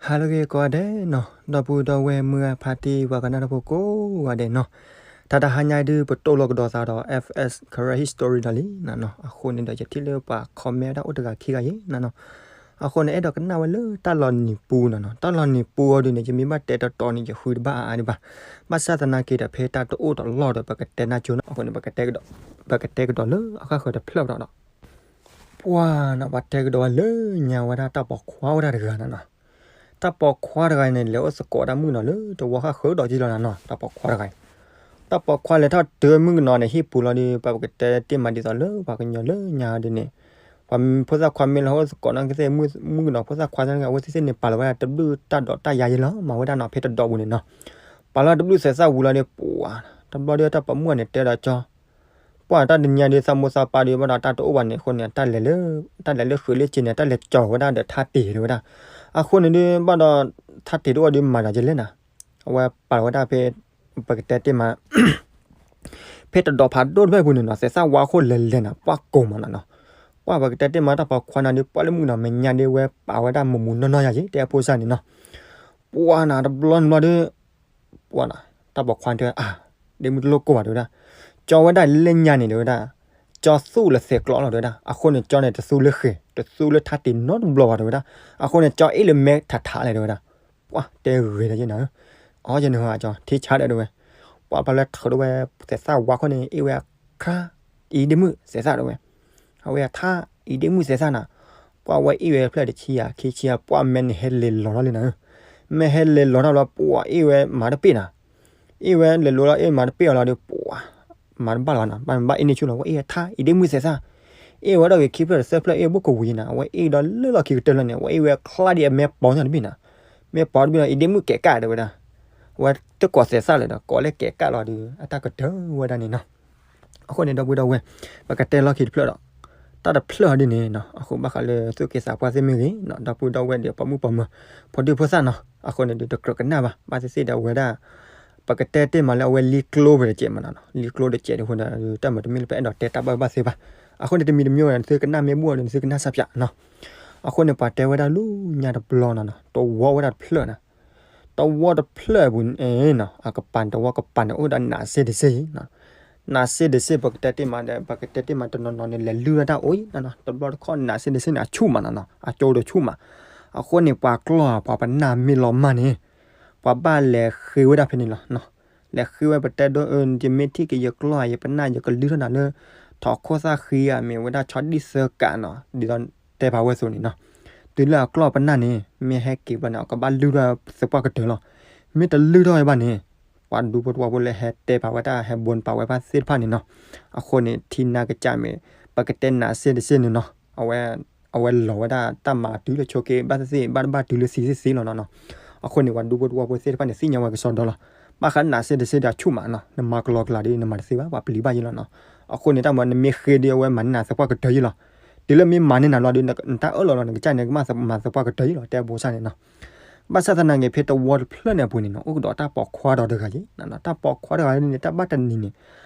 ဟါလၢအဂ့ၤကိးဂၤဒဲးနီၤ, ဒီပုၢ်ဒီဝဲၢ်မုၢ်ဂၤဖါတံၢ်ပှၤကနၣ်တၢ်ဖိကိးဂၤဒဲးနီၤ, တၢ်တဟါညါဒုး ပတိၢ်လိာ်ကဒီးသးဒီး F S Karen History ဒီးလံနီၤနီၤ, အဃိန့ၣ်ဒီး ယထံၣ်လၢပှၤ comment တၢ်အိၣ်တဂၤခံဂၤယံၤနီၤနီၤ, အဃိန့ၣ် အဲၣ်ဒိးကနၣ်ဝဲလၢတၢ်လီၤနံၤပူနီၤနီၤ, တၢ်လီၤနံၤပူအီၤဒုးန့ၣ် ယမ့ၢ်ဘၣ်တဲတတီၤန့ၣ် ယဃုတဘၣ်အါအါဒံးဘၣ်, ဘၣ်ဆၣ်သနာ်က့ဒီး ဖဲတၢ်တအိၣ်တလီၢ်ဒီး ပကတဲနၢ်ကၠိနီၤ, အဃိန့ၣ် ပကတဲကဒီးလၢအဃၣ်ဃၢၤတဖျၢၣ်ဒီး ပှၤနီၤ ပှၤတဲကဒီးဝဲလၢညါဝဲဒၣ်တၢ်ပိာ်ခွါဝဲဒၣ်တဂၤနီၤနီၤ, တၢ်ပိာ်ခွါတဂၤန့ၣ် လဲၤအိၣ်သကိးတၢ်မုၣ်ကနီၤလၢတဝီဃၣ်ဃၢၤဒီးက့လီၤနီၤနီၤ, တၢ်ပိာ်ခွါတဂၤအံၤ, တၢ်ပိာ်ခွါလဲၤထီၣ်တုၤမုၣ်ကနီၤန့ၣ် ဟံၣ်ပူၤလီၤဒီး ပကတဲတ့ၢ်မးဒ်သိးလၢပှၤကညီလၢညါဒ်န့ၣ်, ပှၤဖိသၣ်ခွါမ့ၢ်လၢဟီၣ်ခိၣ်သကိးနီၢ်ကသ့ၣ် မုၣ်ကနီၤဖိသၣ်ခွါန့ၣ် အဝဲသ့ၣ်သ့ၣ်န့ၣ် ပာ်လီၤဝဲဒၣ်တဘျုးတၢ်ဒိးတၢ်ယၤယဲလီၤ, မၤဝဲဒၣ်နီၤ ဖဲတဒိးပူၤန့ၣ်နီၤ, ပာ်လီၤတဘျုးသဲးသၣ်ဝံၤလီၤဒီး ပှၤ တဘျီဒီးတၢ်ပိာ်မုၣ်န့ၣ်တဲဒီးကၠီ ပှၤတၢ်တနံၤညါဒီး သးမိၢ်သးပၢ်ဒီး ဘၣ်ဒီးတၢ်တအိၣ်ဘၣ်န့ၣ်အဃိန့ၣ် တၢ်လဲၤလၢ တၢ်လဲၤလၢဃုာ်လၢက့ၤန့ၣ် တၢ်လဲၤကၠီဝဲဒၣ်ဒီးထါတ့ၢ်တဲဝဲဒၣ်, အဃိန့ၣ်ဒီး ဘၣ်ဒီး ထါတ့ၢ်တအိၣ်ဒီးမၤဒီးယလဲၣ်နၤ, အဝဲပာ်လီၤဝဲဒၣ်ဖဲ ပကတဲတ့ၢ်မး ဖဲတဒိးဖးဒိၣ်တဖျၢၣ်ပူၤန့ၣ်နီၤ သဲးသၣ်ဝါခိၣ်လဲၤလဲၤနၤ ပှၤကိးမးနီၤနီၤ, ပှၤပကတဲတ့ၢ်မး တၢ်ပိာ်ခွါန့ၣ်ဒီး ပှၤလၢမုၣ်ကနီၤမဲာ်ညါဒီး ဝဲပာ်ဝဲဒၣ်မူးမူးနီၢ်နီၢ်ယၤယဲ တဲဖိစၢ်န့ၣ်နီၤ, ပှၤနၤတဘျီနဘျီဒီး ပှၤနၤ တၢ်ပိာ်ခွါတဲ အါ ဒ့မုၣ်တလိၣ်ကိၢ်ဘၣ်တဲဝဲဒၣ်, ကၠီဝဲဒၣ်လၢညါန့ၣ်တဲဝဲဒၣ်, ကၠီသူၣ်လၢသဲးကျိးလီၤတဲဝဲဒၣ်, အဃိန့ၣ် ကၠီန့ၣ်တသူလၢဃဲၤ တသူလၢထါတ့ၢ်နီတဘျီဘၣ်တဲဝဲဒၣ်, အဃိန့ၣ် ကၠီအ့ၣ်လၢမဲထးထးလဲၣ်တဲဝဲဒၣ်, ပှၤတဲဂ့ၤဒီးယဲနၤဧၢ, အီယဲနဟါကၠီ ထံဆါဒီးတဲဝဲ, ပှၤဖးလၢထုးဒိၣ်ဝဲ သဲးသၣ်ဝါခိၣ်န့ၣ် အ့ၣ်ဝဲအခါ အံၤဒ့မုၣ်သဲးသၣ်တဲဝဲ အဝဲအထါ အံၤဒ့မုၣ်သဲးသၣ်နၤ, ပှၤဝဲအ့ၣ်ဝဲဖျၢၣ်တဆံယၤ ခံဆံယၤ ပှၤမဲာ်န့ၣ်ဟဲလဲၤလီၤထီၣ်လံနၤဧၢ, မ့ၢ်ဟဲလဲၤလီၤထီၣ်ဘျီ ပှၤအ့ၣ်ဝဲမၤတပ့ၢ်နၤ, အ့ၣ်ဝဲလဲၤလိၤလီၤအ့ၣ်မၤတပ့ၢ်အီၤလီၤဒီး ပှၤ မၤတဘၣ်လီၤနၤ, ဘၣ်မ့ၢ်ဘၣ်အ့ၣ်န့ၢ်ဆူၣ်လီၤ ဝဲအ့ၣ်အထါ အံၤဒ့မုၣ်သဲးသၣ်, အ့ၣ်ဝဲဒီးဂ့ၤခံဖျၢၣ်တသၢဖျၢၣ် အ့ၣ်ဘိၣ်ကဝံၤနၤ, အဝဲအ့ၣ်ဒီးလၢလီၢ်ခံကတၢၢ်လီၤန့ၣ် အဝဲအ့ၣ်ဒီးလၢလီၢ်ခံကတၢၢ်လီၤန့ၣ် အဝဲအ့ၣ်ဝဲချါဒံးအမဲပီၤတဘ့ၣ်လီၤ, အံၤဒ့မုၣ်ကဲးကၣ်တဲဝဲဒၣ်, အဝဲတကိးသဲးသၣ်လၢၤဒီး ကိးလၢကဲးကၣ်လီၤဒီး အတၢ်ကတၢၢ်ဝဲဒၣ်န့ၣ်နီၤ အဃိန့ၣ် ဒီပုၢ်ဒီဝဲၢ် ပကတဲလီၢ်ခံတဖျၢၣ်ဒီး တၢ်တဖျၢၣ်ဒ်န့ၣ်နီၤ, အဃိဘၣ်ဃးလၢသူၣ်က့သးပှၢ်သ့ၣ်မ့ၢ်ဂ့ၤနီၤ, ဒီပုၢ်ဒီဝဲၢ်ဒီး ပိာ်မုၣ်ပိာ်မၢၤ ဖိဒံဖိသၣ်နီၤ, အဃိန့ၣ်ဒီး တကြၢးကနၣ်ဘၣ်, ဘၣ်သ့ၣ်သ့ၣ်ဒီးအဝဲဒၣ် ပကတဲတ့ၢ်မးလၢအဝဲလံကျိဝဲတကဲးမးနီၤ, လံကျိတကဲးဒ်အဃိဒီး တၢ်မၤတမ့ၢ်လၢပအဲၣ်ဒိးတဲတၢ်ဘၣ်ဘၣ်သ့ဘၣ်, အဃိန့ၣ် တမံၤတမံၤဝဲ နသုကနၣ်မ့ၢ်ဘူၣ်ဒီး နသုကနၣ်စၢ်ပၠးနီၤ, အဃိန့ၣ် ပှၤတဲဝဲဒၣ်လၢညါတဘျီနီၤနီၤ, တဝီဝဲဒၣ်တဖျၢၣ်နီၤ တဝီတဖျၢၣ်အပူၤန့ၣ်နီၤ, အကပၤန့ၣ် တဝီကပၤန့ၣ် အိၣ်ဒီးနးစ့တစ့အံၤနီၤ, နးစ့တစ့ ပကတဲတ့ၢ်မးဒီး ပကတဲတ့ၢ်မးတနီၤနီၤန့ၣ် လဲၤလုၢ်ဝဲတၢ်အိၣ်အံၤနီၤနီၤ, တဘျီတခီၣ်နးစ့တစ့န့ၣ် အဆူၣ်မးနီၤနီၤ, အကၠိဒီးဆူၣ်မး, အဃိန့ၣ် ပှၤကျီၢ် ပှၤပနၢ်မ့ၢ်လီၤမၢ်န့ၣ် ပှၤဘၣ်လဲၤဃ့ဝဲဒၣ်ဖဲန့ၣ်လီၤနီၤ, လဲၤဃ့ဝဲပတဲဒိ ယမ့ၢ်ထံၣ်က့ၤယကျီၢ် ယပနၢ် ယကလုၢ်ထီၣ်နၤလၢ ထီၣ်ခိၣ်သၣ်ဃံဧါ မ့ၢ်ဝဲဒၣ်ဆီဒံၣ်သၢကးနီၤ, ဒ်သိးတဲဖးဝဲအသိးန့ၣ်နီၤ, တုၤလၢအကျီၢ်ပနၢ်န့ၣ် မ့ၢ်ဟဲက့ၤဘျီန့ၣ် အကဘၣ်လုၢ်ထီၣ်သပှၢ်ကတၢၢ်လီၤ, မ့ၢ်တလုၢ်ထီၣ်ဝဲဘၣ်န့ၣ် ပှၤဒူဖိတဝီဖိလၢဟဲတဲဖးဝဲတၢ် ဟဲဘိနပာ်ဝဲဘၣ်သ့ၣ်တဖၣ်န့ၣ်နီၤ, အဃိန့ၣ် ထံနါကစၢ်မ့ၢ် ပကတဲနးစ့တစ့န့ၣ်နီၤ, အဝဲ အဝဲလီၤဝဲဒၣ်တၢ်မၤတုၤလၢဆိးက့ဘၣ်သ့ၣ်သ့ၣ် ဘၣ်တဘၣ်တုၤလၢသံသ့ၣ်သ့ၣ်လီၤနီၤနီၤ, အဃိန့ၣ် ပှၤဒူဖိတဝီဖိသ့ၣ်တဖၣ်န့ၣ် သ့ၣ်ညါဝဲကစီဒီလီၤ, ဘၣ်ဃးနးစ့တစ့ဒီးအဆူၣ်မးနီၤ, နမၤကလီကလီဒီး နမၤတသ့ဘၣ် ပှၤပျံၤဘၣ်ယဲလီၤနီၤ, အဃိန့ၣ် တၢ်မၤနမ့ၢ်ဃ့ဒီးအဝဲမၤန့ၢ်နၤသပှၢ်ကတၢၢ်ယဲလီၤ, တုၤလၢမ့ၢ်မၤန့ၢ်နၤလီၤဒီး နတၢ်အၢၣ်လီၤလီၤ နကစၢ်န့ၣ် ကဘၣ်မၤသပှၢ်ကတၢၢ်ယဲလီၤ တဲအဘိစၢ်န့ၣ်နီၤ ဘၣ်ဆၣ်သနာ်က့ ဖဲတဝီတဖျၢၣ်န့ၣ်အပူၤန့ၣ်နီၤ အိၣ်ကဒီးတၢ်ပိာ်ခွါဒီးတဂၤယဲ, တၢ်ပိာ်ခွါတဂၤန့ၣ် တၢ်ဘၣ်တနံၤန့ၣ်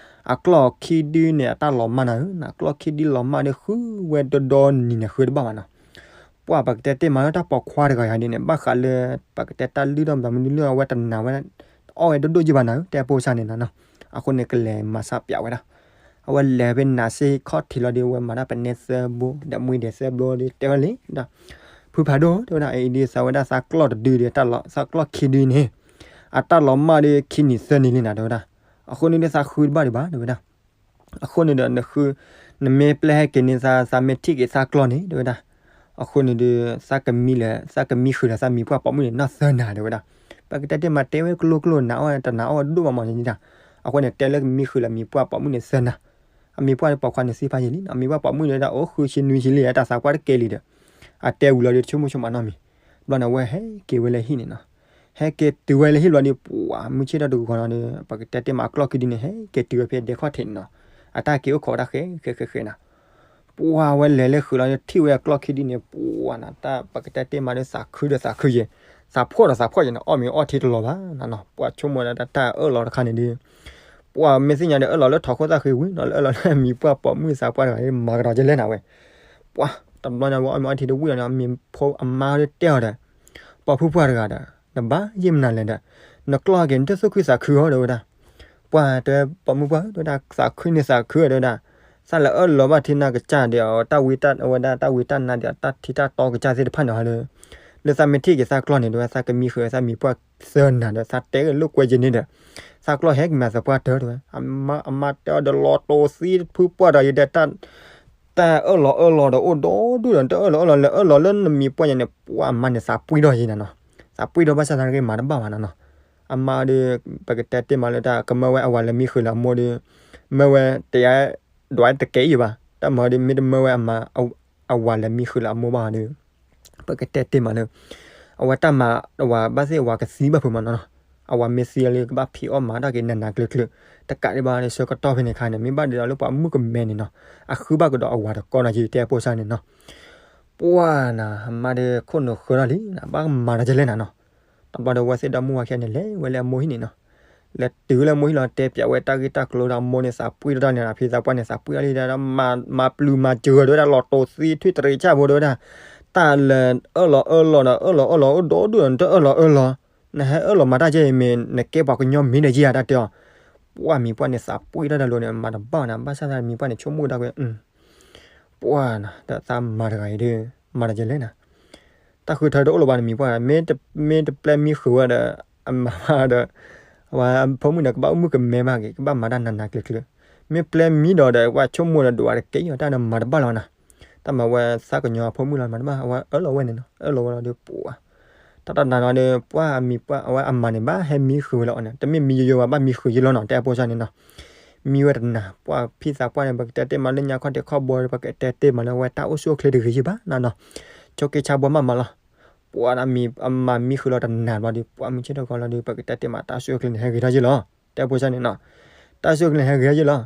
အကျီၢ်ခံဒုန့ၣ် အတၢ်လီၤမၢ်နၤဧၢ, အကျီၢ်ခံဒုလီၤမၢ်ဒီးဃုဝဲဒီဒီနံၤန့ၣ် ဃုတဘၣ်ဘၣ်နီၤ, ပှၤပကတဲတ့ၢ်မးလၢတၢ်ပိာ်ခွါတဂၤယၤဒ်န့ၣ် ဘၣ်ဃးလၢ ပကတဲတၢ်လုၢ်ထီၣ်မတၤမနုၤလၢအဝဲတနာ်ဝဲ အီၣ်ဝဲဒိၣ်ဒိၣ်ယံၢ်ဘၣ်နၤဧၢ တဲအဘိစၢ်န့ၣ်နီၤ, အဃိန့ၣ် ကလဲၤမၤစၢ်ပၠးဝဲဒၣ် အဝဲလဲၤဖဲနးစ့ခီၣ်ထံးလီၤဒီး အဝဲမၤတၢ်ပနဲသၢဘိ ဒီးမှံဒဲးသၢဘိဒီး တဲဝဲလံဒီး ဖုဖးဒိၣ် တဲဝဲဒၣ် အံၤဒ်သိးဝဲဒၣ် သးကျီၢ်တဒုဒီး သးကျီၢ်ခံဒုန့ၣ် အတၢ်လီၤမၢ်ဒီးခံနံၤသၢနံၤလံနၤ တဲဝဲဒၣ်, အဃိန့ၣ်ဒီး သးဃုတဘၣ်ဒံးဘၣ် တဲဝဲဒၣ်, အဃိန့ၣ်ဒီး နဃု နမ့ၢ်ပျဲဟဲက့ၤန့ၣ် သး သးမ့ၢ်ထံၣ်က့ၤသးကျီၢ်န့ၣ် တဲဝဲဒၣ်, အဃိန့ၣ်ဒီး သးကမံလၢ သးကမံဃုာ်ဒီးသးမံၤပှၢ်ပိာ်မုၣ်န့ၣ် နီၢ်သၢနၤ တဲဝဲဒၣ်, ပကတဲတ့ၢ်မး တဲဝဲကျိကျိ နၤအီၣ်တနၤအီၣ်ဒိၣ်ဘၣ်မးန့ၣ်ဒၣ်, အဃိန့ၣ် တဲလၢကမံဃုာ်လၢမံၤပှၢ်ပိာ်မုၣ်န့ၣ်သၢနၤ, အမံၤပှၢ်ပိာ်ခွါန့ၣ်သံဖးယံာ်လံနီၤ, အမံၤပှၢ်ပိာ်မုၣ်န့ၣ်ဒၣ် အိၣ်ဃုဆံနွံဆံလံ အတၢ်သးပှၢ်တကဲလံဒီး, အတဲဝံၤလီၤဒီး တဆိကမိၣ်ဆိကမးနီတမံၤ, ဘျီန့ၣ် အဝဲဟဲက့ၤဝဲလၢဟံၣ်န့ၣ်နီၤ, ဟဲက့ၤတုၤဝဲလၢဟံၣ်ဘျီဒီး ပှၤမုၢ်ဆ့ၣ်ထီၣ်တဂီၤနီၤဒီး ပကတဲတ့ၢ်မးအကျီၢ်ခံဒုန့ၣ် ဟဲက့ၤတုၤဝဲဖဲဒဲခီၣ်ထံးန့ၣ်နီၤ, အတၢ်က့ၤအိၣ်ခိးတၢ်ဃဲဃဲဃဲဃဲနၤ ပှၤဝဲလဲၤလၢဃုာ်လီၤဒီး ထံၣ်ဝဲအကျီၢ်ခံဒုန့ၣ် ပှၤနၤ တၢ်ပကတဲတ့ၢ်မးဒီး သးခုဒီးသးခုယဲၢ်, သးဖှီၣ်ဒီးသးဖှီၣ်ယဲၢ်နီၤ, အီၣ်မ့ၤအီၣ်ထံတလီၤဘၣ်နၤနီၤ, ပှၤဆိကမိၣ်ဒၣ်တၢ်အၢၣ်လီၤတခါန့ၣ်ဒီး ပှၤမ့ၢ်သ့ၣ်ညါဒီး အၢၣ်လီၤလၢထီၣ်ခိၣ်သၣ်ဃံဝံၤနီၤ, လၢအၢၣ်လီၤလၢမံၤပှၢ်ပိာ်မုၣ်သးပှၢ်တဂၤ မၤကဒီးကလဲၣ်နၤဝဲ, ပှၤတဘျီညါဝဲအီၣ်မ့ၤအီၣ်ထံတဝံၤဒီး မံၤဖိအမါဒီးတဲအီၤဒီး ပိာ်မုၣ်ပှၢ်တဂၤဒီး နဘၣ်ယဲၢ်မနုၤလဲၣ်ဒီး နကျီၢ်ဟဲက့ၤ နတသူၣ်ခုသးခုအီၤ တဲဝဲဒၣ်. ပှၢ်တဲ ပိာ်မုၣ်ပှၢ်ဧၢ တဲဝဲဒၣ်, သးခုန့ၣ်သးခု တဲဝဲဒၣ်, သးလဲၤအၢၣ်လီၤဘၣ်ထံနၤကစၢ်ဒီး တၢ်ဝံတၢ် အဝဲဒၣ်တၢ်ဝံတၢ်နါဒီး တၢ်ထံတၢ်တီကစၢ်သ့ၣ်တဖၣ်န့ၣ်ဒီး လၢသးမ့ၢ်ထံၣ်က့ၤသးကျီၢ်န့ၣ် တဲဝဲ သးကမံဃုာ်သးမံၤပှၢ်သၢနၤဒီး သးတဲက့ၤလိာ်ကွဲယဲၢ်န့ၣ်ဒီး သးကျီၢ်ဟဲက့ၤမၤသးပှၢ်တၢၢ် တဲဝဲ. အမါတဲအီၤဒီး လီၤတိၤသံဖုပှၢ်ဒီး ယတဲ တၢ်အၢၣ်လီၤအၢၣ်လီၤဒီးအိၣ်ဒီဒူၣ်ဒီး တၢ်အၢၣ်လီၤအၢၣ်လီၤ လဲၤအၢၣ်လီၤလၢနမံၤပှၢ်ညါန့ၣ် ပှၢ်အမါန့ၣ်သးပှံၢ်ထီၣ်ယဲၢ်နၤနီၤ. သးပှံၢ်ထီၣ်ဘၣ်ဆၣ်သနာ်က့မၤတဘၣ်ဘၣ်နၤနီၤ. အမါဒီး ပကတဲတ့ၢ်မးလၢတၢ်ကမၢဝဲအဝၤလဲၤမံဃုာ်လၢအမိၢ်ဒီး မၢဝဲတယါ ဒွးတကဲအံၤဘၣ် တၢ်မၤဒီး မ့ၢ်တမၢဝဲအမါ အဝၤလဲၤမံဃုာ်လၢအမိၢ်ဘၣ်ဒီး ပကတဲတ့ၢ်မးလၢ အဝဲတၢ်မၤ အဝၤဘၣ်သ့ၣ်အဝၤကသံဘၣ်ဖုးမးနီၤနီၤ. အဝၤမ့ၢ်သံလၢကဘၣ်ဖံးအီၣ်မၤတၢ်က့ၤ နးနးကျၢၤကျၢၤ တကးဒံးဘၣ်ဒီး ဆၢကတီၢ်ဖဲန့ၣ်အခါန့ၣ် မ့ၢ်ဘၣ်ဒ်သိးလၢပှၤမုၣ်ကမဲန့ၣ်နီၤ အဃုဘၣ်ကဒီးအဝၤတကီနီၤ ယတဲအဖိစၢ်န့ၣ်နီၤ. ပှၢ်နၤ အမါဒီးခိၣ်နူာ်ဃၢထီၣ်လံ ဘၣ်မၤတၢ်ကလဲၣ်နၤနီၤ. တဘျီဒီး အဝဲသ့ၣ်ဒီမါဝၤခံဂၤန့ၣ် လဲၤဝဲလၢအမိၢ်ဟံၣ်န့ၣ်နီၤ. လဲၤတုၤလၢအမိၢ်ဟံၣ်လီၤ တဲပၠးဝဲတၢ်ဂ့ၢ်တၢ်ကျိၤဒီး အမိၢ်န့ၣ်သးပှံၢ်ထီၣ်တၢ်န့ၣ် ဖံသးပှၢ်န့ၣ်သးပှံၢ်ထီၣ်လံဒီး မၤပျုၤမၤစၢၤဒီးဝဲဒၣ် လီၤတိၤသံထွံၣ်တရံးဆၣ်ဖိဒီးဝဲဒၣ် တၢ်လဲၤအၢၣ်လီၤအၢၣ်လီၤဒီး အၢၣ်လီၤအၢၣ်လီၤအိၣ်ဒီဒူၣ်ဒီး နတအၢၣ်လီၤအၢၣ်လီၤ နဟဲအၢၣ်လီၤမၤတၢ်ကဲအံၤမ့ၢ် နကဲပှၤကညီမ့ၢ်ဒီးယဲၢ်ဧါ တၢ်တဲအီၤ. ပှၢ်မံၤပှၢ်န့ၣ်သးပှံၢ်ထီၣ်တၢ်လီၤန့ၣ် မၤတဘၣ်နၤ ဘၣ်ဆၣ်သးမံၤပှၢ်န့ၣ် ဆိကမိၣ်ဒၣ်ဝဲ ပှၢ်နၤ ဒီးသးမၤတဂၤအံၤဒီး မၤတကလဲၣ်နၤ. တၢ်ဃုထၢတအိၣ်လၢၤဘၣ်နမံၤပှၢ် မ့ၢ်တပျဲမံဃုာ်ဝဲဒီး အမၤဘၣ်ဒီး အဝဲအဖိမုၣ်န့ၣ် ကဘၣ်အိၣ်မုၣ်ကမဲဘၣ်က့ၤ ကဘၣ်မၤတၢ်နးနးကျၢၤကျၢၤ. မ့ၢ်ပျဲမံဒီးဒီး ပှၤဆိကမိၣ်ဒီးဒွးတကဲအံၤ တၢ်န့ၣ်မၤတဘၣ်လီၤနၤ. တၢ်မၤဝဲသးကညီအဖိမုၣ်လီၤ မၤတဘၣ် အဝဲအၢၣ်လီၤဝဲန့ၣ်နီၤ အၢၣ်လီၤဝဲလီၤဒီး ပှၢ် တၢ်တနၤလီၤဒီး ပှၢ်အမံၤပှၢ် အဝဲအမၤန့ၣ် ဘၣ်ဟဲမံဃုာ်ဝဲလီၤအီၤန့ၣ် တမ့ၢ်မံယိယိဘၣ် ဘၣ်မံဃုာ်ယဲၢ်လီၤနီၤ တဲအဖိစၢ်န့ၣ်နီၤ. မံဝဲတနၤ ပှၢ်ဖံသးပှၢ်န့ၣ် ပကတဲတ့ၢ်မးလၢညါခီၣ်ထံးခီၣ်ဘိ ပကတဲတ့ၢ်မးလၢအဝဲတၢ်အိၣ်ဆူၣ်အိၣ်ချ့တဂ့ၤယဲၢ်ဘၣ်နၤနီၤ. ဆိက့ဆါဘှီမးမးလီၤ. ပှၢ်အမၤမံဃုာ်လီၤတနၤဘျီဒီး ပှၢ်မုၢ်ဆ့ၣ်ထီၣ်ဂီၤလီၤဒီး ပကတဲတ့ၢ်မး တၢ်အိၣ်ဆူၣ်အိၣ်ချ့န့ၣ် ဟဲဂ့ၤထီၣ်ယဲၢ်လီၤ တဲအဖိစၢ်န့ၣ်နီၤ. တၢ်အိၣ်ဆူၣ်အိၣ်ချ့န့ၣ် ဟဲဂ့ၤထီၣ်ယဲၢ်လီၤ.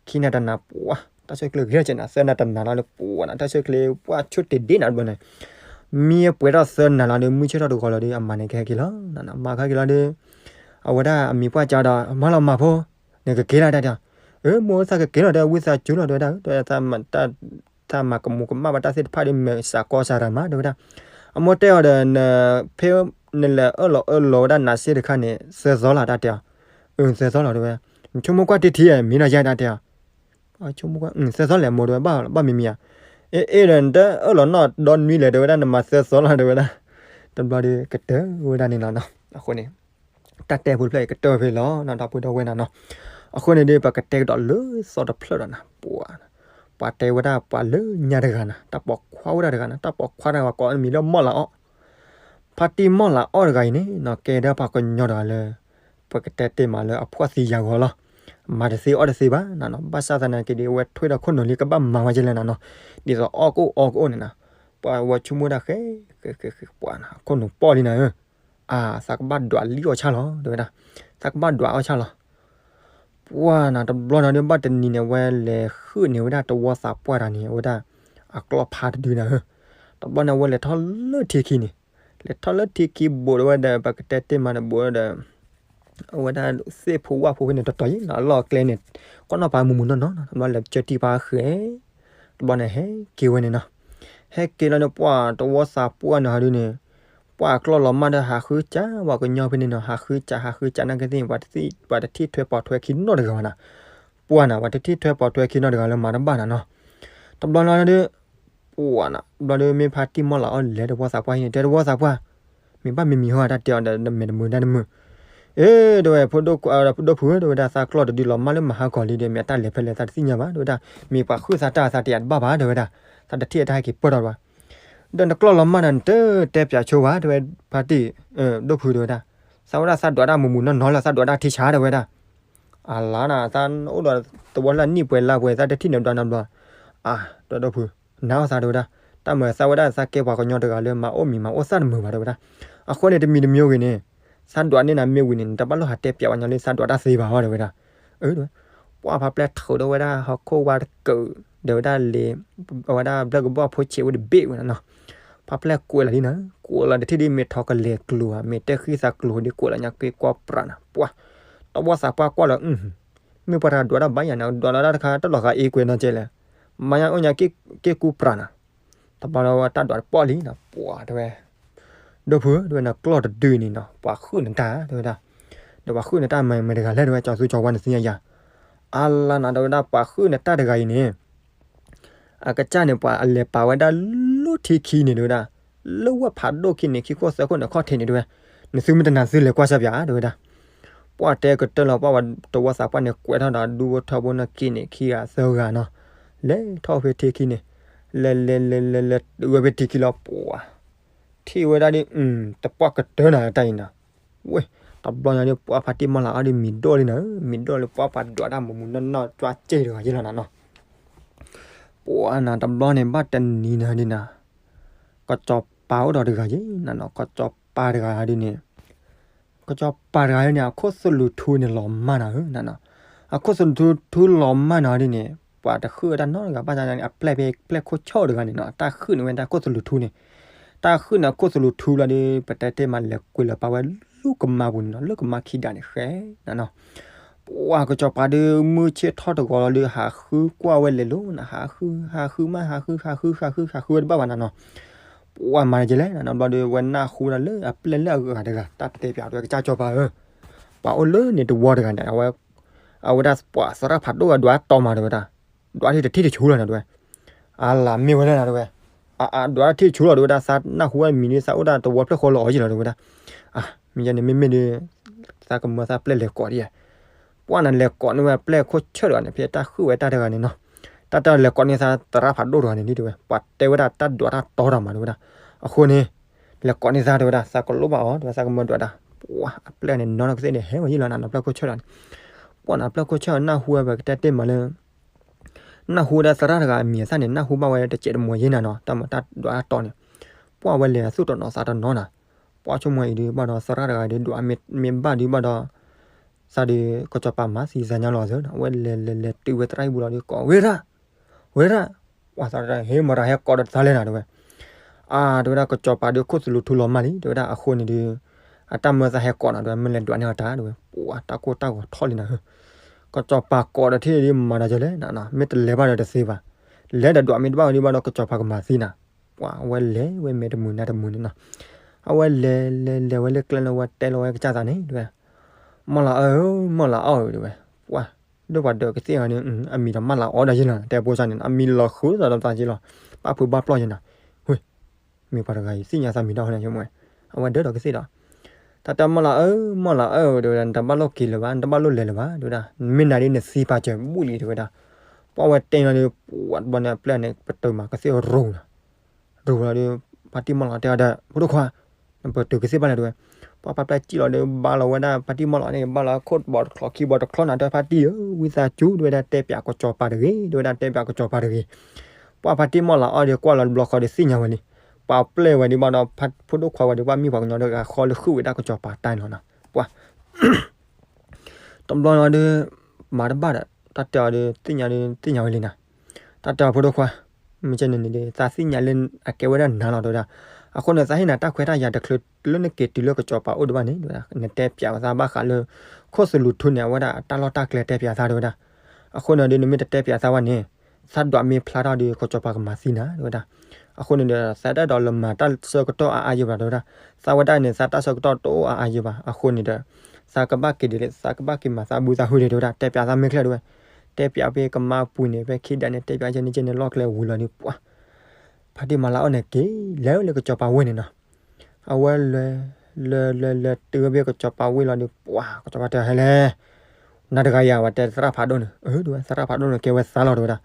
ခံနၤတနၤ ပှၢ် တၢ်အိၣ်ဆူၣ်အိၣ်ချ့ဂ့ၤထီၣ်ကဲနၤ သၢနၤတနၤလီၤဒီး ပှၢ်နၤ တၢ်အိၣ်ဆူၣ်အိၣ်ချ့ ပှၢ်ဆိၣ်တ့ၢ်ဒ့နၤတဘျီန့ၣ် မံပှဲၤထီၣ်သၢနၤလီၤဒီး မုၢ်ဆ့ၣ်ထီၣ်တဂီၤလီၤဒီး အမၤန့ၣ်ကဟဲက့ၤလီၤ. မၤကဟဲက့ၤလီၤဒီး အဝဲဒၣ်အမံၤပှၢ်ကဒီး မၤလီၤမၤဖိ နကက့ၤလီၤတၢ်တဲအီၤ. အၢ မိၢ်သးကက့ၤလီၤ တဲဝံသးစူၤလီၤ တဲဝဲဒၣ် သးမၤကမူးကမၣ်ဘၣ်တၢ်သ့ၣ်တဖၣ်ဒီး မ့ၢ်စးကီစးရၤမး တဲဝဲဒၣ်. အမိၢ်တဲအီၤဒီး နဖဲနလဲၤအၢၣ်လီၤအၢၣ်လီၤဝဲဒၣ်နၤစ့ၢ်တခါန့ၣ် သၢသီလီၤ တၢ်တဲအီၤ. အၢ သၢသီလီၤ တဲဝဲ. နဆိကမိၣ်ကွၢ်တထံၣ်ဧါ မံၤလီၤယါ တၢ်တဲအီၤ. ဆိကမိၣ်ကွၢ် သၢသီလဲၣ် မိၢ် တဲဝဲ ဘၣ် ဘၣ်မံၤမံၤဧါ. အ့ အ့ဒီး နတအၢၣ်လီၤနီၢ်ဒီနွံလဲၣ် တဲဝဲဒၣ် နမၤသၢသီလီၤ တဲဝဲဒၣ်. တဘျီဒီး ကတၢၢ်ဝဲဒၣ်န့ၣ်လီၤနီၤ. အဃိန့ၣ် တၢ်တဲဖိတဖျၢၣ်အံၤ ကတၢၢ်ဖဲလီၤနီၤ ဒီပုၢ်ဒီဝဲၢ်နၤနီၤ. အဃိန့ၣ်ဒီး ပကတဲကဒီးလၢသီတဖျၢၣ်ဒီးနၤ ပှၤ ပှၤတဲဝဲဒၣ်ပှၤလၢညါတဂၤနၤ တၢ်ပိာ်ခွါဝဲဒၣ်တဂၤနၤ တၢ်ပိာ်ခွါတဂၤ ကိးအမံၤလၢမီၢ်လၤအီၣ် ဖါတံၢ်မီၢ်လၤအီၣ်တဂၤအံၤန့ၣ်နီၤ ကဲဒၣ်ပှၤကညီတဂၤလၢ ပကတဲတ့ၢ်မးလၢအဖှီၣ်သံယာ်ဂီၤလီၤ. မၤတသ့အီၣ်တသ့ဘၣ်နၤနီၤ ဘၣ်ဆၣ်သနာ်က့ဒီး အဝဲထွဲဒီးခိၣ်နူာ်လံကဘၣ်မၤဝဲကလဲၣ်နၤနီၤ ဒ်သိးအီၣ်ကအိၣ်အီကအိၣ်န့ၣ်နၤ ပှၤဝဲဆိကမိၣ်ဒၣ်ဃဲ ဃဲ ဃဲ ဃဲ ပှၤနၤ ခိၣ်နူာ်ပီၣ်လံနၤဧၢ အါ သးကဘၣ်ဒွးလံအီၣ်ဆၣ်လီၤ တဲဝဲဒၣ်. သးကဘၣ်ဒွးအီၣ်ဆၣ်လီၤ ပှၢ်နၤ တဘျီနၤဒီး ဘၣ်တနံၤန့ၣ် အဝဲလဲၤဃုန့ၢ်ဝဲဒၣ်တဝီသးပှၢ်တဂၤန့ၣ် အဝဲဒၣ် အကျီၢ်ဖးတဒုနၤဧၢ. တဘျီန့ၣ် အဝဲလဲၤထီၣ်လၢထံခံန့ၣ် လဲၤထီၣ်လၢထံခံဘူးဒီးဝဲဒီး ပကတဲတ့ၢ်မးန့ၣ် ဘူးဒီး အဝဲဒၣ်သ့ၣ်ဖိဝၣ်ဖိဖဲန့ၣ် တတီၤယံၤနီၤ အလီၢ်အကျဲန့ၣ် ကွၢ်နီၣ်ပာ်မူးမူးနီၢ်နီၢ်နီၤ တဘျီလဲၤကၢထံၣ်ပှၤဃဲ တဘျီန့ၣ် ဟဲက့ၤဝဲန့ၣ်နီၤ. ဟဲက့ၤလီၤန့ၣ် ပှၢ်တဝီသးပှၢ်န့ၣ်ဟီဒုန့ၣ် ပှၢ်အကျီၢ်လီၤမၢ်ဒီး ဟးဃုစၢ် ပှၤကညီဖဲန့ၣ်နီၤ ဟးဃုစၢ် ဟးဃုစၢ်နာ်က့သ့ၣ် ပှၤတထံၣ်ထွဲပိာ်ထွဲခံနီတဂၤဘၣ်နၤ. ပှၢ်နၤ ပှၤတထံၣ်ထွဲပိာ်ထွဲခံနီတဂၤလၢမၤတဘၣ်နၤနီၤ. တဘျီလီၤဒီး ပှၢ်နၤ ဘျီဒီးမ့ၢ်ဖါတံၢ်မီၢ်လၤအီၣ်လဲၤတဝီသးပှၢ်ဟံၣ်န့ၣ် တဲတဝီသးပှၢ် မ့ၢ်ဘၣ်မံၤမံၤဟီ တၢ်တဲအီၤဒီး နမဲာ်တမုာ်တၢ်တမုာ်. အ့ တဲဝဲ ဖိဒိၣ်ဖုဧၢ တဲဝဲဒၣ် သးကျီၢ်တဒုလီၤမၢ်လၢမဟါကီၤလံဒီး မ့ၢ်အတၢ်လဲၤဖဲလဲၣ်သးတသ့ၣ်ညါဘၣ် တဲဝဲဒၣ်. မ့ၢ်ပှၤဃုသးတၢ်သးတယာ်တဘၣ်ဘၣ် တဲဝဲဒၣ်. သးတထံၣ်အတၢ်ဟဲက့ၤပၢၢ်ထီၣ်ဘၣ်. ဒီးနကျီၢ်လီၤမၢ်ဒီး နတတဲပၠးဆိဘၣ် တဲဝဲ ဖါတံၢ် ဒိၣ်ဖု တဲဝဲဒၣ်. သးဝဲဒၣ်သးဒွးတၢ်မုာ်မုာ်နီၢ်နီၢ်လၢသးဒွးတၢ်ထံဆါ တဲဝဲဒၣ်. အလါနၤ သးအိၣ်ဒီးသဝီလၢနံၣ်ပှဲၤလါပှဲၤ သးတထံၣ်န့ၣ်ဘျီနၤဘျီ. အါ တဲဒိၣ်ဖု နၤအီၣ်သး တဲဝဲဒၣ်. တၢ်မၤသးဝဲဒၣ် သးကဲပှၤကညီတဂၤလၢမၤအိၣ်မံၤမၤအိၣ်သၣ်တမုာ်ဘၣ် တဲဝဲဒၣ်. အဃိန့ၣ် တမံၤတမံၤဂ့ၤန့ၣ် သးဒွးန့ၢ်နၤမ့ၢ်ဝံၤန့ၣ် နတဘၣ်လိၣ်ဟးတဲပၠးဝဲညီလၢသးဒွးတၢ်သ့ဘၣ်အီၤ တဲဝဲဒၣ်. အၢ တဲဝဲ ပှၢ်ဖါပျဲၢ်ထုးဒီးဝဲဒၣ်ဟီၣ်ခိၣ်ဝါတကုး ဒီးဝဲဒၣ်လံ အဝဲဒၣ်ဘျၢၣ်ကဘီၣ်ဖိဆဲးဝဲတဘ့ၣ်ဝဲနၤနီၤ. ဖါပျဲၢ်ကွဲးလီၤလံနၤ ကွဲးလီၤတထံၣ်ဒ်မ့ၢ်ထီၣ်ကလဲၤကျိၤဧါ မ့ၢ်တဲဃံသးကျိၤဒ်ကွဲးလီၤညါက့ၤကွၢ်ပြးနၤ ပှၢ် တဝီသးပှၢ်ကွၢ်လီၤ မ့ၢ်ပှၤတဂၤဒွးတၢ်ဘၣ်ယၤန့ၣ် ဒွးလီၤတၢ်တခါ တလီၤဂာ်အ့ကွဲးနီၢ်ကဲလဲၣ် မၤညါအိၣ်ညါက့ၤကူပြးနၤ. တဘျီလီၤဝဲတၢ်ဒွးတပီၣ်လံနၤ ပှၢ်တဲဝဲ ဒီပုၢ်ဧၢ တဲဝဲ နကျီၢ်တဒုအံၤန့ၣ်နီၤ ပှၤဟုၣ်နတၢ် တဲဝဲဒၣ်. ဒီးပှၤဟုၣ်နတၢ်မၤမ့ၢ်တဂၤလဲၣ် တဲဝဲ ကၠီသူကၠီဝါန့ၣ်သ့ၣ်ညါယၤ. အါလါနၤ တဲဝဲဒၣ် ပှၤဟုၣ်နတၢ်တဂၤအံၤန့ၣ် အကစၢ်န့ၣ် ပှၤအလဲၤပာ်ဝဲဒၣ်လၢထံခံန့ၣ် တဲဝဲဒၣ်, လၢဝၣ်ဖးဒိၣ်ခံန့ၣ် ခံခိၣ်သၢခိၣ်န့ၣ်ခီၣ်ထံးန့ၣ် တဲဝဲ, နသုမ့ၢ်တနာ်သုလဲၤကွၢ်စၢ်ပၠး တဲဝဲဒၣ်. ပှၤတဲကတၢၢ်လီၤ ပှၤတဝီသးပှၢ်န့ၣ် ကွဲးထီၣ်ဒီးဒူဖိထၢဖိန့ၣ်က့န့ၣ် ခံဂၤသၢဂၤနီၤ, လဲၤထီၣ်ဖဲထံခံန့ၣ်, လဲၤလဲၤလဲၤလဲၤလဲၤတုၤဝဲဖဲထံခံလီၤ ပှၤ ထံၣ်ဝဲဒၣ်ဒီး တပှၢ်ကတၢၢ်နၤတၢ်အံၤနီၤ. ဝဲ တဘျီညါဒီး ပှၤဖါတံၢ်မီၢ်လၤအီၣ်ဒီးမံၤဒိၣ်လံနၤ, မံၤဒိၣ်လံ ပှၤပှၤဒွးတၢ်မူးမူးနီၢ်နီၢ် ကၠွါစ့ၣ်တဂၤယ့ၢ်လီၤနၤနီၤ. ပှၤနၤတဘျီန့ၣ် ဘၣ်တနံၤနၤဒ်နၤ, ကစီၤပၤအိၣ်ဒီးတဂၤယ့ၢ်နၤနီၤ, ကစီၤပၤတဂၤဒ်န့ၣ် ကစီၤပၤတဂၤန့ၣ် အခိၣ်သလုးထူန့ၣ် လီၤမၢ်နၤဧၢ, အခိၣ်သလုးထူလီၤမၢ်နၤဒ်န့ၣ် ပှၤတဟုၣ်ဝဲတၢ်နီတဂၤ ဘၣ်ဆၣ်န့ၣ် အပျဲၢ်ဖဲပျဲၢ်ခိၣ်ဆၢၣ်တဂၤန့ၣ်နီၤ တၢ်ဟုၣ်န့ၢ်ဝဲတၢ်ခိၣ်သလုးထူန့ၣ်, တၢ်ဟုၣ်န့ၢ်အခိၣ်သလုးထူလီၤဒီး ပတဲတ့ၢ်မးလဲၤကွံာ်လၢပာ်ဝဲလၢကမါပူၤန့ၣ်နီၤ, လၢကမါခံဒးန့ၣ်ဃဲနၤနီၤ. ပှၤကစီၤပၤဒီး မုၢ်ဆ့ၣ်ထီၣ်တဂီၤလီၤဒီး ဟးဃုကွၢ်ဝဲလဲၤလိၤနၤ, ဟးဃု ဟးဃုမး ဟးဃု ဟးဃု ဟးဃု ဟးဃုဝဲတဘၣ်ဘၣ်နၤနီၤ. ပှၤမၤဒ်လဲၣ်နၤနီၤ ဘျီဒီး ဝဲနၢ်ဟူဒၣ်လၢအပျဲၢ်လၢအဂၤတဂၤ တၢ်တဲပၠးတဲဝဲ ကစၢ်စီၤပၤဧၢ, ပှၤအိၣ်လၢန့ၣ်တဝီတဂၤန့ၣ် အဝဲ အဝဲဒၣ်ပှၤသရၣ်ဖးဒိၣ်အဒွးတီၤမးတဲဝဲဒၣ်, ဒွးထံၣ်တထံၣ်တဆူလီၤနၤတဲဝဲ, အလၢမ့ၢ်ဝဲလဲၣ်နၤတဲဝဲ, အဒွးထံၣ်တဆူလီၤတဲဝဲဒၣ် သးနၢ်ဟူဝဲမံၤန့ၣ် သးအိၣ်ဒၣ်တဝီဖျၢၣ်ဃီလီၤအီၤယ့ၢ်လီၤတဲဝဲဒၣ်. အါ မ့ၢ်ယဲန့ၣ်မ့မ့ၢ်ဒီး သးကမၢသးပျဲၢ်လဲၤကိးဒ်ယဲ ပှၤနၤလဲၤကိးန့ၢ်ဝဲပျဲၢ်ခိၣ်ဆၢၣ်တဂၤန့ၣ် ဖဲတၢ်ဟုၣ်ဝဲတၢ်တဂၤန့ၣ်နီၤ, တၢ်တၢ်လဲၤကိးန့ၢ်သးသရၣ်ဖးဒိၣ်တဂၤန့ၣ်ဒ်တဲဝဲ ပှၤတဲဝဲဒၣ်တၢ်ဒွးတၢ်တီတၢ်မးတဲဝဲဒၣ်. အဃိန့ၣ် လဲၤကိးန့ၢ်သးတဲဝဲဒၣ် သးကလိၣ်ဘၣ်အီၤတဲဝဲ သးကမၢဒွးတၢ်. ပှၤအပျဲၢ်န့ၣ် နီၢ်နီၢ်ကသ့ၣ်န့ၣ် ဟဲဝဲယ့ၢ်လီၤနၤနီၤ ပျဲၢ်ခိၣ်ဆၢၣ်တဂၤန့ၣ်. ပှၤနၤပျဲၢ်ခိၣ်ဆၢၣ်နၢ်ဟူဝဲပကတဲတ့ၢ်မးလၢ နၢ်ဟူဝဲဒၣ်သရၣ်တဂၤအမံၤအသၣ်န့ၣ် နၢ်ဟူဘၣ်ဝဲတစဲးတမှဲၤယ့ၢ်နၤနီၤ တၢ်မၤတၢ်ဒွးတၢ်တီန့ၣ်. ပှၤဝဲလဲၤအသူၣ်တနီၤသးတနီၤနၤ, ပှၤဆိကမိၣ်အံၤဒုးဘၣ်ဒီးသရၣ်တဂၤဒုးဒွးမ့ၢ်ဘၣ်ဒုးဘၣ်ဒီး သးဒီးကစီၤပၤမၤသံသးညါလီၤသၢနၤ အဝဲလဲၤလဲၤလဲၤတုၤဝဲသရၣ်ဟံၣ်ပူၤလီၤဒီးကိး ဝဲရၣ်, ဝဲရၣ်, ပှၤသရၣ်တဂၤ ဟ့ၣ်မတၤဟဲကိးဒီးသးလဲၣ်နၤတဲဝဲ. အါ တဲဝဲဒၣ် ကစီၤပၤဒီးခိၣ်သလုးထူလီၤမၢ်လံ တဲဝဲဒၣ် အဃိန့ၣ်ဒီး အတၢ်မၢသးဟဲကိးနၤတဲဝဲ မ့ၢ်လဲၤဒွးန့ၢ်အီၤတၢ်တဲဝဲ ပှၤတၢ်ကိၢ်တၢ်ဂီၤထီၣ်လံနၤဧၢ. ကစီၤပၤကိးဒီးထံၣ်ဒုးမၤတၢ်ယဲလဲၣ်နၤနီၤ မ့ၢ်တလဲၤဘၣ်ဒီးတသ့ဘၣ်, လဲၤဒီးဒွးမ့ၢ်တဘၣ်ဝဲဒုးဘၣ်ဒီးကစီၤပၤကမၤသံနၤ. ပှၤဝဲလဲၤဝဲမဲာ်တမုာ်နါတမုာ်န့ၣ်နီၤ, အဝဲလဲၤလဲၤလဲၤဝဲလၢကျဲန့ၣ် ဝဲတဲလီၤဝဲကစၢ်သးန့ၣ်တဲဝဲ, မီၢ်လၤအီၣ်ဧၢ မီၢ်လၤအီၣ်ဧၢတဲဝဲ, ပှၤ ဒိၣ်ပှၤဒၢးကသ့ၣ်ဂၤန့ၣ် အမံၤဒီးမၢ်လၤအီၣ်ဒီးယ့ၢ်လီၤ တဲဖိစၢ်န့ၣ် အမံၤလီၤဃုာ်ဒီးသးယ့ၢ်လီၤ, ဘၣ်ဖုးဘၣ်ပျီၢ်ယ့ၢ်နၤ, ဝ့ၢ် မ့ၢ်ပှၤတဂၤအံၤ သ့ၣ်ညါသးမံၤဒီးန့ၣ် ဆိကမိၣ်ဝဲ, အဝဲဒၢးဒီးကသ့ၣ်ဒီး, တၢ်တဲမီၢ်လၤအီၣ်ဧၢ မီၢ်လၤအီၣ်ဧၢတဲဝဲဒၣ် နတဘၣ်လိၣ်က့ၤလၢၤဘၣ် နတဘၣ်လိၣ်လဲၤလၢၤဘၣ်တဲဝဲဒၣ် မ့ၢ်နၤဒ်နသံပာ်စၢၤဘူၣ်လံတဲဝဲဒၣ်, ပှၤဝဲတဲလီၤဒီး ပှၤတဘျီန့ၣ်အပျဲၢ်န့ၣ် ပတုာ်မးကသ့ၣ်ရိၤနၤ ရိၤလီၤဒီး ဖါတံၢ်မီၢ်လၤအီၣ်တဲအီၤဒီး ဖိဒိၣ်ခွါ, နပတုာ်ကသ့ၣ်ဘၣ်လဲၣ်တဲဝဲ, ပှၤဖါပျဲၢ်စံၣ်လီၤဒီး ဘါလီၤဝဲဒၣ်ဖါတံၢ်မီၢ်လၤအီၣ်န့ၣ် ဘါလီၤခိၣ်ဘီတချီခံဘီတချီနၤတဲဖါတံၢ်ဧၢ ဝံသးစူၤတဲဝဲဒၣ် တဲပၠးကစီၤပၤတဂ့ၤ တဲဝဲဒၣ် တဲပၠးကစီၤပၤတဂ့ၤ, ပှၤဖါတံၢ်မီၢ်လၤအီၣ်ဒီး ကွၢ်လီၤတဘျီဃီဒီးသ့ၣ်ညါဝဲလံ, ပှၤပျဲၢ်ဝဲဒုးဘၣ်ဒီး ဖိဒိၣ်ခွါဝဲဒုးဘၣ်မ့ၢ်ပှၤကညီဒီး ဂၤဃီလၢဃုာ်ဝဲဒၣ်ကစီၤပၤတၢ်န့ၣ်လီၤနၤ, ပှၤ တဘျီလီၤဒီး မၤတဘၣ်ဒီး တၢ်တဲအီၤဒီး သ့ၣ်ညါဒီး သ့ၣ်ညါဝဲလံနၤ, တၢ်တဲအီၤဖိဒိၣ်ခွါ, မ့ၢ်ကဲန့ၣ်န့ၣ်ဒီး သးသ့ၣ်ညါလၢအကဲဝဲဒၣ်နၤလီၤတဲဝဲဒၣ်, အဃိန့ၣ် သးဟ့ၣ်နၤတၢ်ခွဲးတၢ်ယာ်တချုးလၢနက့ၤတုၤလၢကစီၤပၤအိၣ်ဒံးဘၣ်န့ၣ်တဲဝဲဒၣ်, နတဲပၠးသးဘၣ်ဃးလၢ ခိၣ်သလုးထူန့ၣ် အဝဲဒၣ်အတၢ်လီၢ်တၢ်ကျဲတဲပၠးသးတဲဝဲဒၣ်, အဃိန့ၣ်ဒီး နမ့ၢ်တတဲပၠးသးဘၣ်န့ၣ် သးဒွးမ့ၢ်ဖျါထီၣ်ဒီး ကစီၤပၤကမၤသံနၤတဲဝဲဒၣ်, အဃိန့ၣ်ဒီး သးတအဲၣ်ဒိးလၢမၤတၢ်ဆၢကတီၢ်အါအါယံၤဘၣ်တဲဝဲဒၣ်, သးဝဲဒၣ်န့ၣ် သးတၢ်ဆၢကတီၢ်တအိၣ်အါအါယံၤဘၣ်, အဃိန့ၣ်ဒီး သးကဘၣ်က့ၤဒ်လဲၣ် သးကဘၣ်က့ၤမၤသးဘုသးဟုဒ်တဲဝဲဒၣ်, တဲပၠးသးမ့ၢ်ချ့တဲဝဲ, တဲပၠးဖဲကမါပူၤန့ၣ် ဖဲခံဒးန့ၣ် တဲပၠးကဲန့ၣ်ကဲန့ၣ်လီၢ်ကျဲဝံၤလီၤဒီး ပှၤ ဖါတံၢ်မီၢ်လၤအီၣ်န့ၣ်က့ၤ လဲၤလၢကစီၤပၤဝ့ၢ်န့ၣ်နီၤ, အဝဲလဲၤ လဲၤလဲၤလဲၤတုၤဝဲဖဲကစီၤပၤဝ့ၢ်လီၤဒီး ပှၤ ကစီၤပၤတဲဟဲလဲၣ်, နၤတဂၤယၤဝဲတဲသရၣ်ဖးဒိၣ်န့ၣ်, အၢ တဲဝဲ သရၣ်ဖးဒိၣ်န့ၣ် ကဲဝဲသးလီၤတဲဝဲဒၣ်,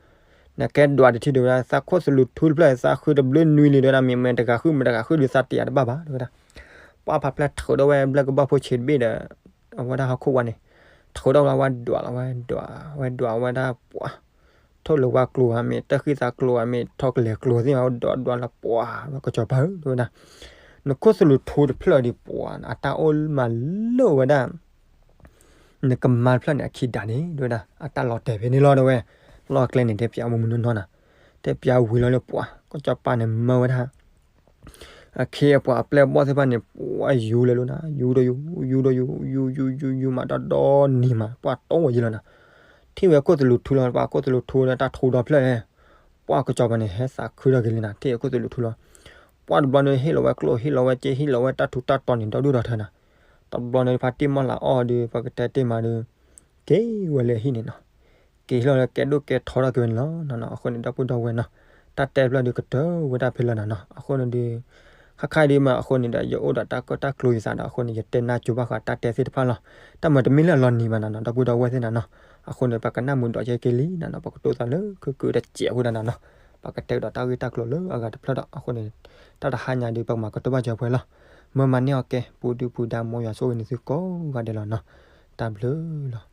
နကဲဒွးတထံၣ်တဲဝဲဒၣ် သးခိၣ်သလုးထူတဖျၢၣ် သးဃုတဘျုးနွံလံတဲဝဲဒၣ်, မ့ၢ်မ့ၢ်တဂၤဃု မ့ၢ်တဂၤဃုဒီးသးတယာ်တဘၣ်ဘၣ်တဲဝဲဒၣ်, ပှၤဖါပျဲၢ်ထုးထီၣ်ဝဲဘျဲၣ်ကဘီဖိဆံးတဘ့ၣ်ဒီး အဝဲဒၣ်ဟီၣ်ခိၣ်ဝါန့ၣ်, ထုးထီၣ်လီၤဝဲဒွးလီၤဝဲဒွး ဝဲဒွးဝဲဒၣ်ပှၤ ထိၣ်လၢဝါကျိၤဧါမ့ၢ် တၢ်ဃံသးကျိၤဧါမ့ၢ် ထီၣ်ကလဲၤကျိၤသ့ၣ်မး ဒွးဒွးလီၤပှၤ ကစီၤပၤဧၢ တဲဝဲဒၣ်, နခိၣ်သလုးထူတဖျၢၣ်ဒီးပှၤ အတၢ်အိၣ်မးလၢဝဲဒၣ် နကမါတဖျၢၣ်န့ၣ် အခံဒးန့ၣ် တဲဝဲဒၣ် အတၢ်လီၤတဲာ်ဖဲန့ၣ်လီၤ တဲဝဲ, လီၢ်ကျဲန့ၣ် တဲပၠးမုၢ်မုၢ်နီၢ်နီၢ်နၤ, တဲပၠးဝံၤလီၤလၢပှၤ ကစီၤပၤန့ၣ်မၢဝဲဒၣ် အခ့အပှၤအပျဲၢ်အဘီၣ်သ့ၣ်တဖၣ်န့ၣ် ပှၤယူၤလဲၤလိာ်နၤ ယူၤဒီးယူၤ ယူၤဒီးယူၤ ယူၤယူၤယူၤယူၤမးဒီးဒီနံၤမး ပှၤတီဝဲယံၤလီၤနၤ, ထံၣ်ဝဲခိၣ်သလုးထူလီၤ ပှၤခိၣ်သလုးထူဒီးတၢ်ထူဒီဖျၢၣ်န့ၣ်, ပှၤကစီၤပၤန့ၣ် ဟဲသးခုထီၣ်က့ၤလံနၤ ထံၣ်ဝဲခိၣ်သလုးထူလီၤ, ပ ပှၢ်တဘျီန့ၣ် ဟ့ၣ်လီၤဝဲကျိၣ် ဟ့ၣ်လီၤဝဲစ့ ဟ့ၣ်လီၤဝဲတၢ်ထူးတၢ်တီၤန့ၣ် ဒီဒူၣ်ဒီထၢနီၤ. တဘျီန့ၣ် ဖါတံၢ်မီၢ်လၤအီၣ်ဒီး ပကတဲတ့ၢ်မးဒီး က့ၤဝဲလၢဟံၣ်န့ၣ်နီၤ. က့ၤလီၤလၢကဲဒိၣ်ကဲထီထီၣ်က့ၤဝဲန့ၣ်လီၤနီၤနီၤ. အဃိန့ၣ် ဒီပုၢ်ဒီဝဲၢ်နီၤ, တၢ်တဲဖျၢၣ်ဒုးကတၢၢ်ဝဲဒၣ်ဖဲလၢာ်နီၤနီၤ. အဃိန့ၣ်ဒီး ခါခါဒုးမး အဃိန့ၣ်ဒီး ယအိၣ်ဒီးတၢ်ကၢၣ်တၢ်ကျိၤယသးဒီး အဃိန့ၣ် ယတဲနၢ်ကၠိဘၣ်ဃးတၢ်တဲသ့ၣ်တဖၣ်လီၤ. တၢ်မၤတမ့ၢ်လၢအလီၤနံၤဘၣ်နီၤနီၤ ဒီပုၢ်ဒီဝဲၢ်သ့ၣ်နီၤနီၤ. အဃိန့ၣ် ပကနၢ်မုာ်ဒီးက့ၤလံနီၤနီၤ. ပကတိၢ်သးလၢခုကုာ်တစဲးအဃိဒၣ်နီၤနီၤ. ပကတဲကဒီးတၢ်ဂ့ၢ်တၢ်ကျိၤလၢအဂၤတဖျၢၣ်ဒီး အဃိန့ၣ် တၢ်တဟါညါဒီး ပကမၤကတိၢ်ဘၣ်စၢၤပှဲၤလီၤ. မၢမၤန့ၢ်အီၤကဲ ပူၤဒုပူၤဒါ မ်ယွၤဆိၣ်ဂ့ၤန့ၢ်သုကိးဂၤဒဲးလီၤနီၤ. တၢ်ဘျုးလီၤ.